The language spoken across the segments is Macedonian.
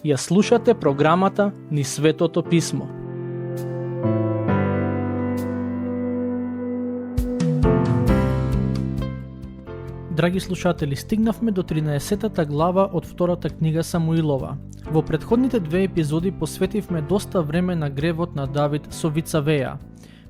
Ја слушате програмата Низ Светото Писмо. Драги слушатели, стигнавме до 13-та глава од втората книга Самуилова. Во претходните две епизоди посветивме доста време на гревот на Давид со Вицавеја.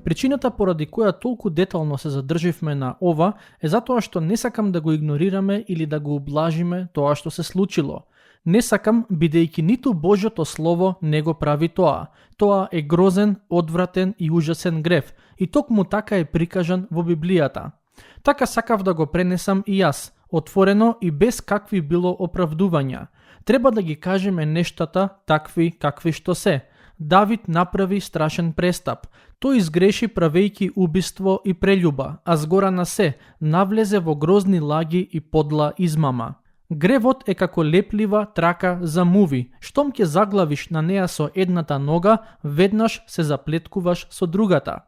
Причината поради која толку детално се задрживме на ова е затоа што не сакам да го игнорираме или да го ублажиме тоа што се случило. Не сакам, бидејќи ниту Божјото Слово не го прави тоа. Тоа е грозен, одвратен и ужасен грев, и токму така е прикажан во Библијата. Така сакав да го пренесам и јас, отворено и без какви било оправдувања. Треба да ги кажеме нештата такви какви што се. Давид направи страшен престап. Тој изгреши правејќи убиство и прелюба, а згора на се, навлезе во грозни лаги и подла измама. Гревот е како леплива трака за муви. Штом ќе заглавиш на неа со едната нога, веднаш се заплеткуваш со другата.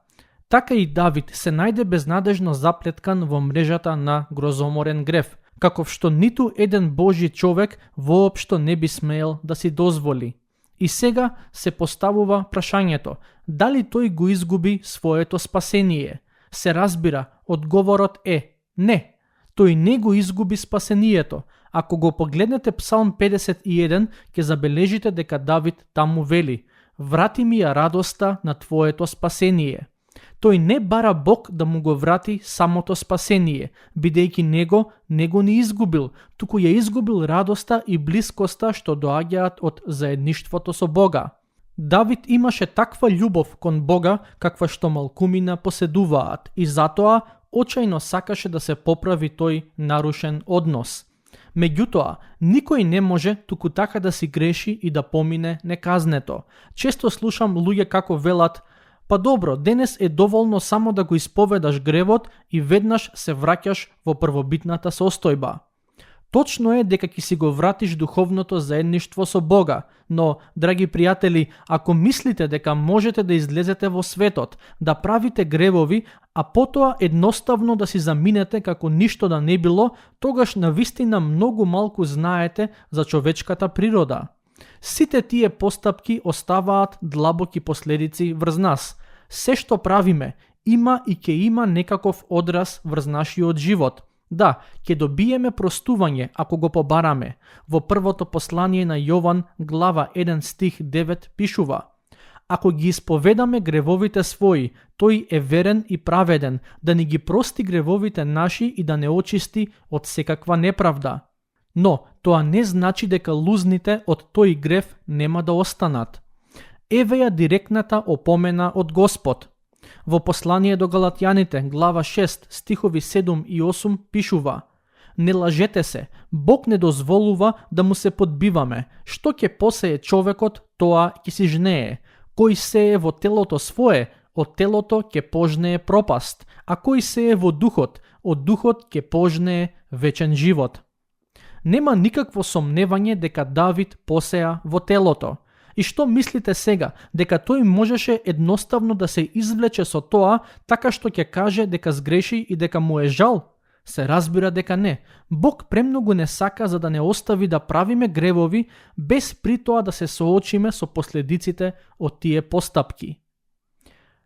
Така и Давид се најде безнадежно заплеткан во мрежата на грозоморен грев, каков што ниту еден Божји човек воопшто не би смеел да си дозволи. И сега се поставува прашањето, дали тој го изгуби своето спасение? Се разбира, одговорот е не. Тој не го изгуби спасението. Ако го погледнете Псалм 51, ќе забележите дека Давид таму вели: "Врати ми ја радоста на твоето спасение." Тој не бара Бог да му го врати самото спасение, бидејќи него не го ни изгубил, туку ја изгубил радоста и блискоста што доаѓаат од заедништвото со Бога. Давид имаше таква љубов кон Бога каква што малкумина поседуваат и затоа очајно сакаше да се поправи тој нарушен однос. Меѓутоа, никој не може туку така да си греши и да помине неказнето. Често слушам луѓе како велат: "Па добро, денес е доволно само да го исповедаш гревот и веднаш се враќаш во првобитната состојба." Точно е дека ќе си го вратиш духовното заедништво со Бога, но, драги пријатели, ако мислите дека можете да излезете во светот, да правите гревови, а потоа едноставно да си заминете како ништо да не било, тогаш навистина многу малку знаете за човечката природа. Сите тие постапки оставаат длабоки последици врз нас. Се што правиме има и ќе има некаков одраз врз нашиот живот. Да, ќе добиеме простување ако го побараме. Во првото послание на Јован, глава 1 стих 9 пишува: "Ако ги исповедаме гревовите своји, тој е верен и праведен, да ни ги прости гревовите наши и да не очисти од секаква неправда." Но тоа не значи дека лузните од тој грев нема да останат. Еве ја директната опомена од Господ. Во послание до Галатјаните, глава 6, стихови 7 и 8 пишува: "Не лажете се, Бог не дозволува да му се подбиваме. Што ќе посее човекот, тоа ќе си жнее. Кој сее во телото свое, од телото ќе пожнее пропаст, а кој сее во духот, од духот ќе пожнее вечен живот." Нема никакво сомневање дека Давид посеа во телото. И што мислите сега, дека тој можеше едноставно да се извлече со тоа, така што ќе каже дека сгреши и дека му е жал? Се разбира дека не. Бог премногу не сака за да не остави да правиме гревови, без при тоа да се соочиме со последиците од тие постапки.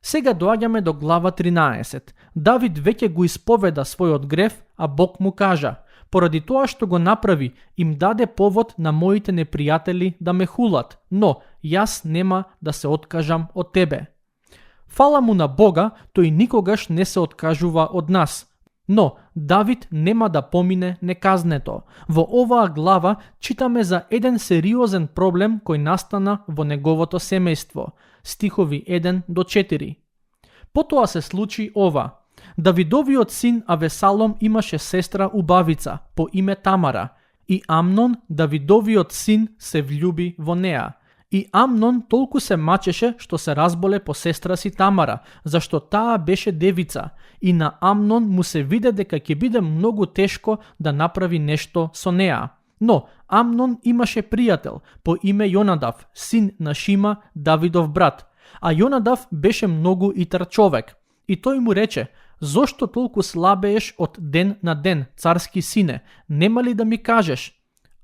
Сега доаѓаме до глава 13. Давид веќе го исповеда својот грев, а Бог му кажа: "Поради тоа што го направи, им даде повод на моите непријатели да ме хулат, но јас нема да се откажам од тебе." Фала му на Бога, тој никогаш не се откажува од нас. Но Давид нема да помине неказнето. Во оваа глава читаме за еден сериозен проблем кој настана во неговото семејство. Стихови 1 до 4. Потоа се случи ова. Давидовиот син Авесалом имаше сестра убавица по име Тамара, и Амнон, Давидовиот син, се влюби во неа. И Амнон толку се мачеше што се разболе по сестра си Тамара, зашто таа беше девица, и на Амнон му се виде дека ќе биде многу тешко да направи нешто со неа. Но Амнон имаше пријател по име Јонадав, син на Шима, Давидов брат, а Јонадав беше многу итар човек. И тој му рече: Зошто толку слабееш од ден на ден, царски сине? Нема ли да ми кажеш?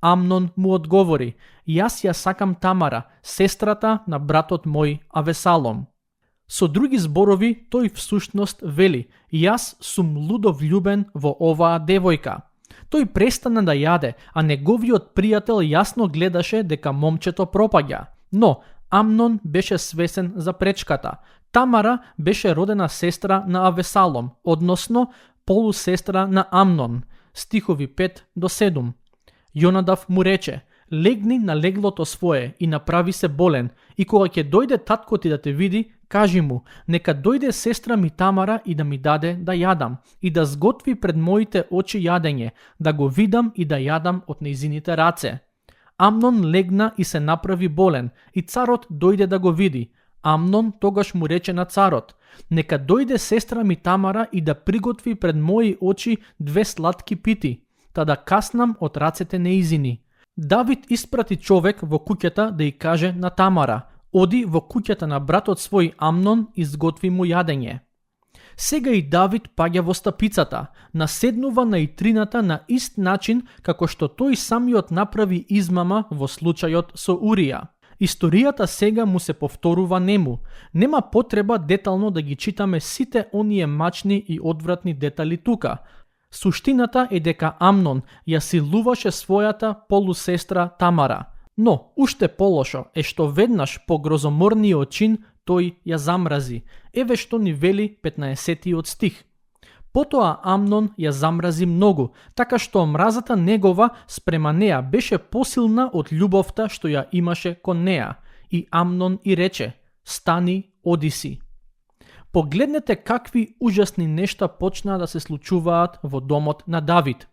Амнон му одговори: Јас ја сакам Тамара, сестрата на братот мој Авесалом. Со други зборови, тој всушност вели: Јас сум лудо влюбен во оваа девојка. Тој престана да јаде, а неговиот пријател јасно гледаше дека момчето пропаѓа. Но Амнон беше свесен за пречката. Тамара беше родена сестра на Авесалом, односно полусестра на Амнон. Стихови 5 до 7. Јонадав му рече: Легни на леглото свое и направи се болен, и кога ќе дојде татко ти да те види, кажи му: нека дојде сестра ми Тамара и да ми даде да јадам, и да сготви пред моите очи јадење, да го видам и да јадам од нејзините раце. Амнон легна и се направи болен, и царот дојде да го види. Амнон тогаш му рече на царот: нека дојде сестра ми Тамара и да приготви пред мои очи 2 сладки пити, та да каснам од рацете нејзини. Давид испрати човек во куќата да ја каже на Тамара: оди во куќата на братот свој Амнон и сготви му јадење. Сега и Давид паѓа во стапицата, наседнува на итрината на ист начин како што тој самиот направи измама во случајот со Урија. Историјата сега му се повторува нему. Нема потреба детално да ги читаме сите оние мачни и одвратни детали тука. Суштината е дека Амнон ја силуваше својата полусестра Тамара. Но, уште полошо е што веднаш по грозоморниот чин тој ја замрази. Еве што ни вели 15-тиот стих. Потоа Амнон ја замрази многу, така што мразата негова спрема неа беше посилна од љубовта што ја имаше кон неа. И Амнон и рече: стани, оди си. Погледнете какви ужасни нешта почнаа да се случуваат во домот на Давид.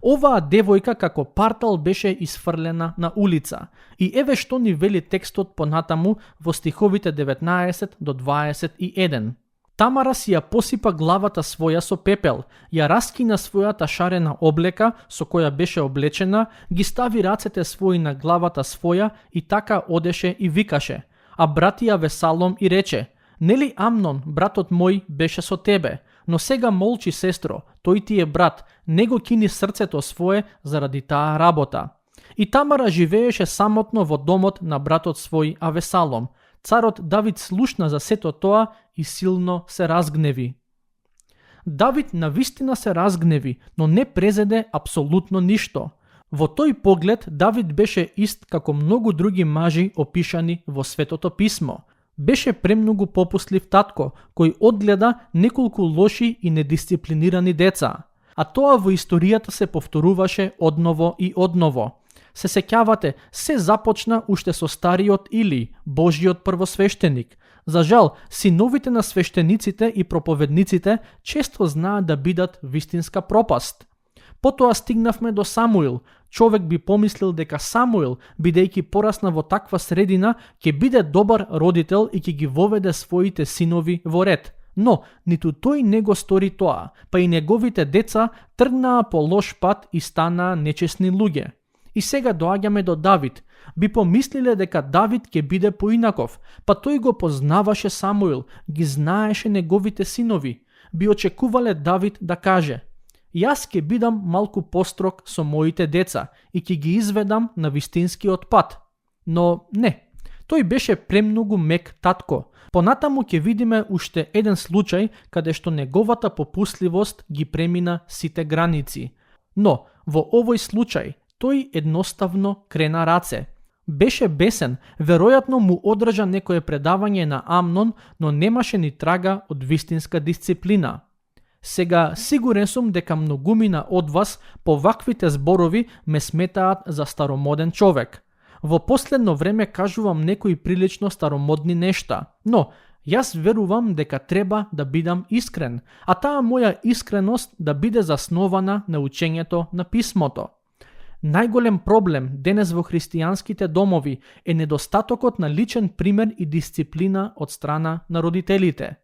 Оваа девојка како партал беше изфрлена на улица. И еве што ни вели текстот понатаму во стиховите 19 до 21. Тамара си ја посипа главата своја со пепел, ја раскина својата шарена облека со која беше облечена, ги стави рацете своји на главата своја и така одеше и викаше. А братија Авесалом и рече: нели Амнон, братот мој, беше со тебе, но сега молчи, сестро, тој ти е брат, не го кини срцето свое заради таа работа. И Тамара живееше самотно во домот на братот свој Авесалом. Царот Давид слушна за сето тоа и силно се разгневи. Давид навистина се разгневи, но не презеде апсолутно ништо. Во тој поглед Давид беше ист како многу други мажи опишани во Светото писмо. Беше премногу попуслив татко, кој одгледа неколку лоши и недисциплинирани деца. А тоа во историјата се повторуваше одново и одново. Се сеќавате, се започна уште со стариот Или, Божјиот првосвештеник. За жал, синовите на свештениците и проповедниците често знаат да бидат вистинска пропаст. Потоа стигнавме до Самуил. Човек би помислил дека Самуил, бидејќи порасна во таква средина, ќе биде добар родител и ќе ги воведе своите синови во ред. Но, ниту тој не го стори тоа, па и неговите деца тргнаа по лош пат и станаа нечесни луѓе. И сега доаѓаме до Давид. Би помислиле дека Давид ќе биде поинаков, па тој го познаваше Самуил, ги знаеше неговите синови. Би очекувале Давид да каже: јас ќе бидам малку построг со моите деца и ќе ги изведам на вистинскиот пат. Но не, тој беше премногу мек татко. Понатаму ќе видиме уште еден случај каде што неговата попусливост ги премина сите граници. Но во овој случај тој едноставно крена раце. Беше бесен, веројатно му одржа некое предавање на Амнон, но немаше ни трага од вистинска дисциплина. Сега сигурен сум дека многумина од вас по ваквите зборови ме сметаат за старомоден човек. Во последно време кажувам некои прилично старомодни нешта, но јас верувам дека треба да бидам искрен, а таа моја искреност да биде заснована на учењето на писмото. Најголем проблем денес во христијанските домови е недостатокот на личен пример и дисциплина од страна на родителите.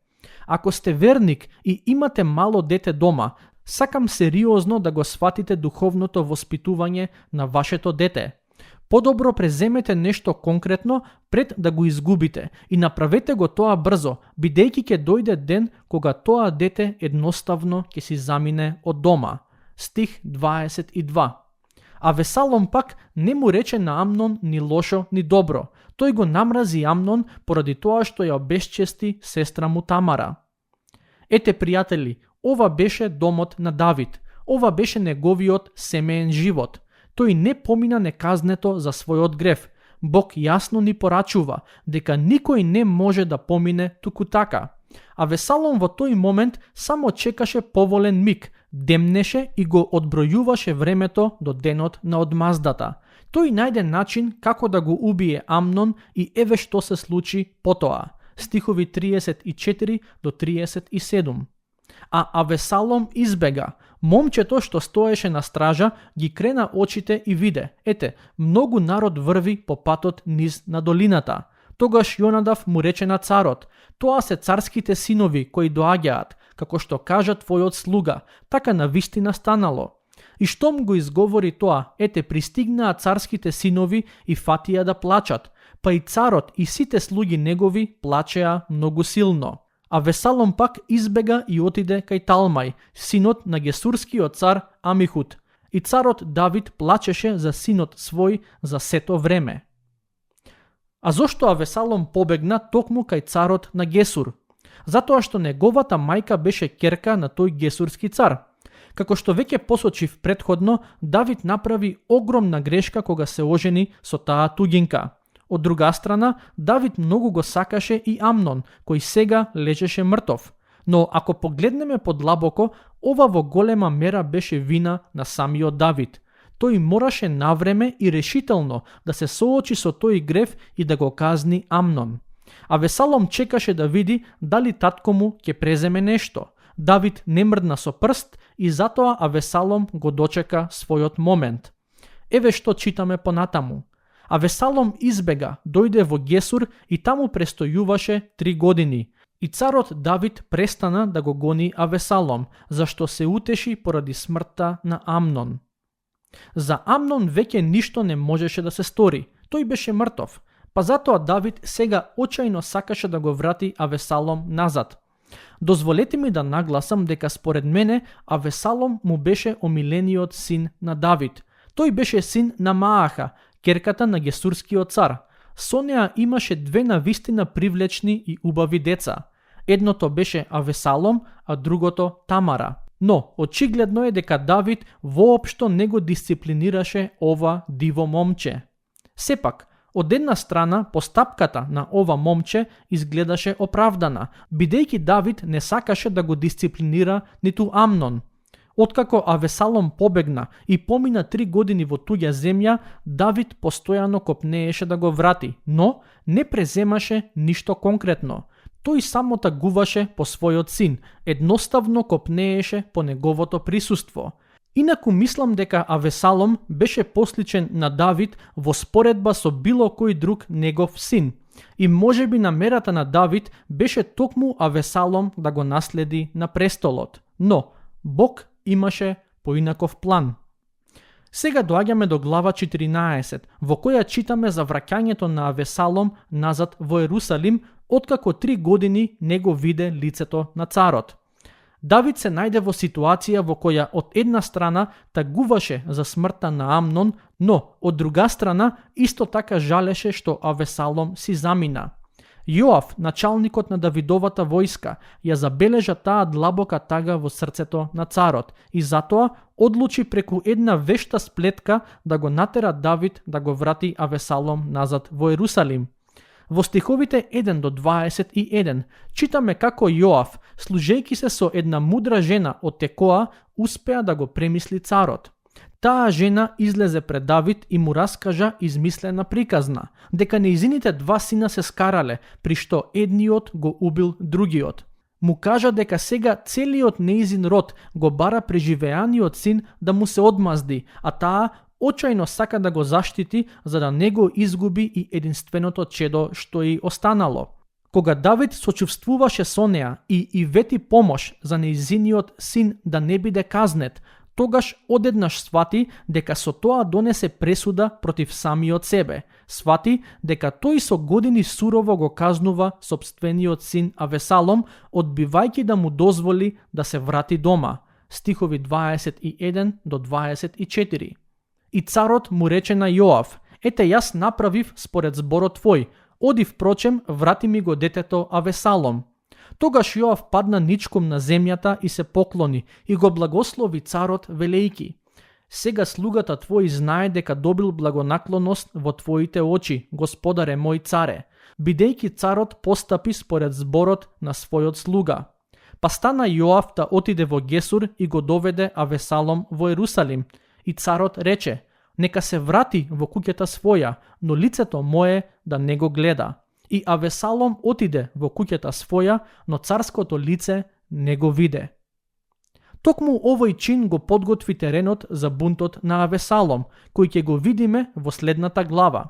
Ако сте верник и имате мало дете дома, сакам сериозно да го сватите духовното воспитување на вашето дете. Подобро преземете нешто конкретно пред да го изгубите и направете го тоа брзо, бидејќи ќе дојде ден кога тоа дете едноставно ќе си замине од дома. Стих 22. А Весалом пак не му рече на Амнон ни лошо ни добро. Тој го намрази Амнон поради тоа што ја обесчести сестра му Тамара. Ете, пријатели, ова беше домот на Давид. Ова беше неговиот семеен живот. Тој не помина неказнето за својот грев. Бог јасно ни порачува дека никој не може да помине туку така. А Весалом во тој момент само чекаше поволен миг, демнеше и го одбројуваше времето до денот на одмаздата. Тој најде начин како да го убие Амнон и еве што се случи потоа. Стихови 34 до 37. А Авесалом избега. Момчето што стоеше на стража ги крена очите и виде. Ете, многу народ врви по патот низ на долината. Тогаш Јонадав му рече на царот: тоа се царските синови кои доаѓаат, како што кажа твојот слуга, така навистина станало. И штом го изговори тоа, ете, пристигнаа царските синови и фатија да плачат, па и царот и сите слуги негови плачеа многу силно. А Весалом пак избега и отиде кај Талмај, синот на гесурскиот цар Амихуд. И царот Давид плачеше за синот свој за сето време. А зошто Авесалом побегна токму кај царот на Гесур? Затоа што неговата мајка беше ќерка на тој гесурски цар. Како што веќе посочив претходно, Давид направи огромна грешка кога се ожени со таа туѓинка. Од друга страна, Давид многу го сакаше и Амнон, кој сега лежеше мртов. Но ако погледнеме подлабоко, ова во голема мера беше вина на самиот Давид. Тој мораше навреме и решително да се соочи со тој грев и да го казни Амнон. А Весалом чекаше да види дали татко му ќе преземе нешто. Давид не мрдна со прст и затоа Авесалом го дочека својот момент. Еве што читаме понатаму. Авесалом избега, дојде во Гесур и таму престојуваше 3 години. И царот Давид престана да го гони Авесалом, зашто се утеши поради смртта на Амнон. За Амнон веќе ништо не можеше да се стори. Тој беше мртов. Па затоа Давид сега очајно сакаше да го врати Авесалом назад. Дозволете ми да нагласам дека според мене Авесалом му беше омилениот син на Давид. Тој беше син на Мааха, ќерката на гесурскиот цар. Со неа имаше две навистина привлечни и убави деца. Едното беше Авесалом, а другото Тамара. Но, очигледно е дека Давид воопшто не го дисциплинираше ова диво момче. Сепак, од една страна, постапката на ова момче изгледаше оправдана, бидејќи Давид не сакаше да го дисциплинира ниту Амнон. Откако Авесалом побегна и помина 3 години во туѓа земја, Давид постојано копнееше да го врати, но не преземаше ништо конкретно. Тој само тагуваше по својот син, едноставно копнееше по неговото присуство. Инаку мислам дека Авесалом беше посличен на Давид во споредба со било кој друг негов син. И можеби намерата на Давид беше токму Авесалом да го наследи на престолот. Но Бог имаше поинаков план. Сега доаѓаме до глава 14, во која читаме за враќањето на Авесалом назад во Ерусалим, откако 3 години не го виде лицето на царот. Давид се најде во ситуација во која од една страна тагуваше за смртта на Амнон, но од друга страна исто така жалеше што Авесалом си замина. Јоав, началникот на Давидовата војска, ја забележа таа длабока тага во срцето на царот и затоа одлучи преку една вешта сплетка да го натера Давид да го врати Авесалом назад во Ерусалим. Во стиховите 1 до 21 читаме како Јоав, служејки се со една мудра жена од Текоа, успеа да го премисли царот. Таа жена излезе пред Давид и му раскажа измислена приказна, дека нејзините 2 сина се скарале, при што едниот го убил другиот. Му кажа дека сега целиот нејзин род го бара преживеаниот син да му се одмазди, а таа очајно сака да го заштити за да не го изгуби и единственото чедо што и останало. Кога Давид сочувствуваше со неа и вети помош за нејзиниот син да не биде казнет, Тогаш одеднаш свати дека со тоа донесе пресуда против самиот себе. Свати дека тој со години сурово го казнува сопствениот син Авесалом, одбивајќи да му дозволи да се врати дома. Стихови 21 до 24. И царот му рече на Јоав: ете, јас направив според зборот твој, оди впрочем, врати ми го детето Авесалом. Тогаш Јоав падна ничком на земјата и се поклони и го благослови царот велејки: сега слугата твој знае дека добил благонаклоност во твоите очи, господаре мој царе, бидејќи царот постапи според зборот на својот слуга. Па стана Јоав да отиде во Гесур и го доведе Авесалом во Ерусалим. И царот рече: нека се врати во куќата своја, но лицето мое да не го гледа. И Авесалом отиде во куќата своја, но царското лице не го виде. Токму овој чин го подготви теренот за бунтот на Авесалом, кој ќе го видиме во следната глава.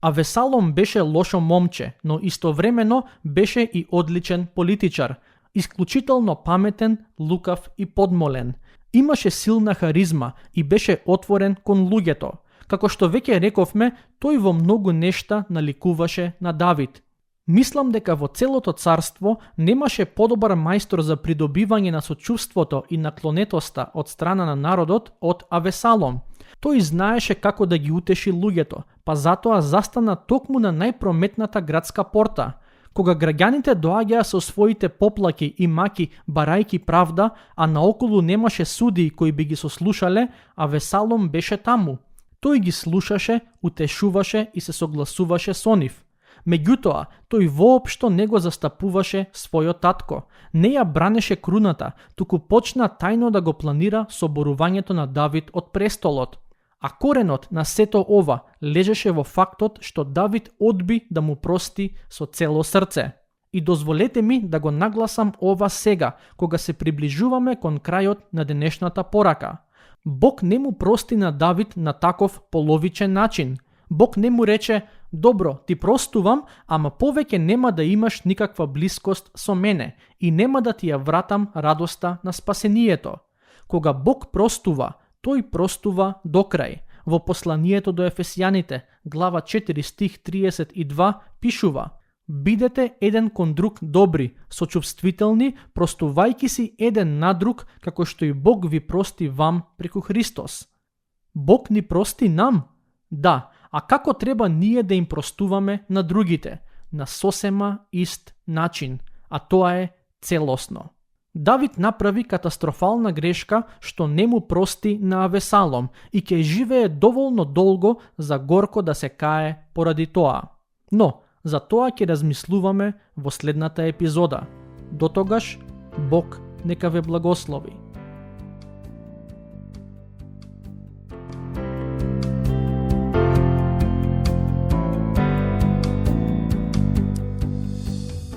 Авесалом беше лошо момче, но истовремено беше и одличен политичар, исклучително паметен, лукав и подмолен. Имаше силна харизма и беше отворен кон луѓето. Како што веќе рековме, тој во многу нешта наликуваше на Давид. Мислам дека во целото царство немаше подобар мајстор за придобивање на сочувството и наклонетоста од страна на народот од Авесалом. Тој знаеше како да ги утеши луѓето, па затоа застана токму на најпрометната градска порта. Кога граѓаните доаѓаа со своите поплаки и маки барајки правда, а наоколу немаше судии кои би ги сослушале, Авесалом беше таму. Тој ги слушаше, утешуваше и се согласуваше со нив. Меѓутоа, тој воопшто не го застапуваше својот татко. Не ја бранеше круната, туку почна тајно да го планира соборувањето на Давид од престолот. А коренот на сето ова лежеше во фактот што Давид одби да му прости со цело срце. И дозволете ми да го нагласам ова сега, кога се приближуваме кон крајот на денешната порака. Бог не му прости на Давид на таков половичен начин. Бог не му рече: добро, ти простувам, ама повеќе нема да имаш никаква блискост со мене и нема да ти ја вратам радоста на спасението. Кога Бог простува, тој простува до крај. Во посланието до Ефесијаните, глава 4 стих 32 пишува: бидете еден кон друг добри, сочувствителни, простувајќи си еден на друг, како што и Бог ви прости вам преку Христос. Бог ни прости нам? Да, а како треба ние да им простуваме на другите? На сосема ист начин, а тоа е целосно. Давид направи катастрофална грешка што не му прости на Авесалом и ќе живее доволно долго за горко да се кае поради тоа. Но, за тоа ќе размислуваме во следната епизода. Дотогаш, Бог нека ве благослови.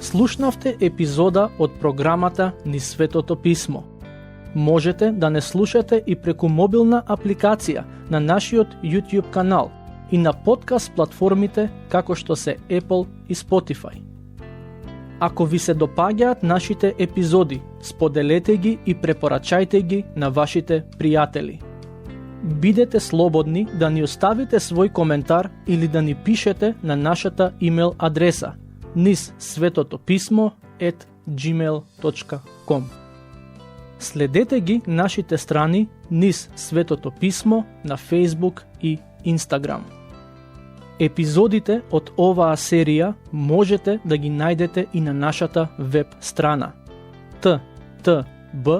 Слушнавте епизода од програмата Низ Светото Писмо. Можете да не слушате и преку мобилна апликација на нашиот YouTube канал и на подкаст платформите како што се Apple и Spotify. Ако ви се допаѓаат нашите епизоди, споделете ги и препорачајте ги на вашите пријатели. Бидете слободни да ни оставите свој коментар или да ни пишете на нашата имейл адреса nizsvetotopисmo@gmail.com. Следете ги нашите страни Низ Светото Писмо на Facebook и Instagram. Епизодите од оваа серија можете да ги најдете и на нашата веб страна ttb.twr.org.